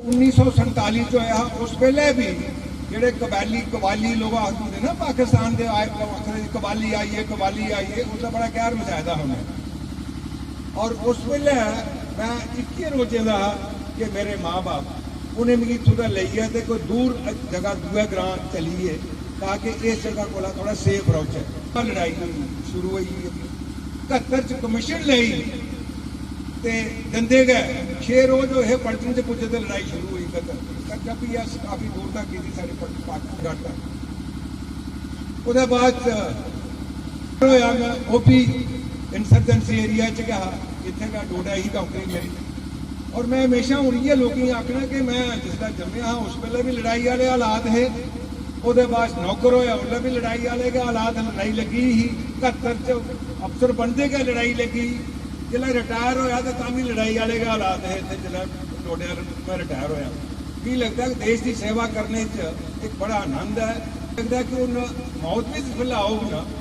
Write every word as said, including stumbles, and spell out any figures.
उन्नी सौ संताली च होया हा, उस बेल्लै बी जेह्ड़े कबाली, कबाली लोग आखदे होंदे ना, पाकिस्तान दे आए, आखदे जी, "कबाली आई है, कबाली आई है", उसदा बड़ा कहर मचाए दा हा उ'नें। और उस बेल्लै मैं इक्कियें रोजें दा हा कि मेरे मां बाप उ'नें मिगी इत्थूं दा लेइयै ते कोई दूर जगह, दूए ग्रां चली गे, ताकि इस जगह कोला थोड़ा सेफ रौह्चै। लड़ाई शुरू होई, इकहत्तर च कमीशन लेई ते जंदे गै छे रोज होए हे पलटन च पुज्जे ते लड़ाई शुरू होई। इकहत्तर, इकहत्तर भी अस काफी दूर तक कीती, साढ़ी पलटन पाकिस्तान तक। ओह्दे बाद च होया, मैं ओह् बी इंसर्जेंसी एरिया च गै हा, जित्थै गै डोडा ही कंपनी मेरी। और मैं हमेशा हून इ'यै लोकें गी आखना कि मैं जिसलै जम्मेआ हा, उस बेल्लै बी लड़ाई आह्ले हालात हे, ओह्दे बाद नौकर होया, उसलै बी लड़ाई आह्ले गै हालात, लड़ाई लग्गी ही। इकहत्तर च अफसर बनदे गै लड़ाई लग्गी ही। जिसलै रिटायर होया ते तां बी लड़ाई आह्ले गै हालात हे इत्थै, जिसलै डोडे आह्ले मैं रिटायर होया। मिगी लगदा कि देश दी सेवा करने च इक बड़ा आनंद ऐ। लगदा कि हून मौत बी जिस बेल्लै औग ना,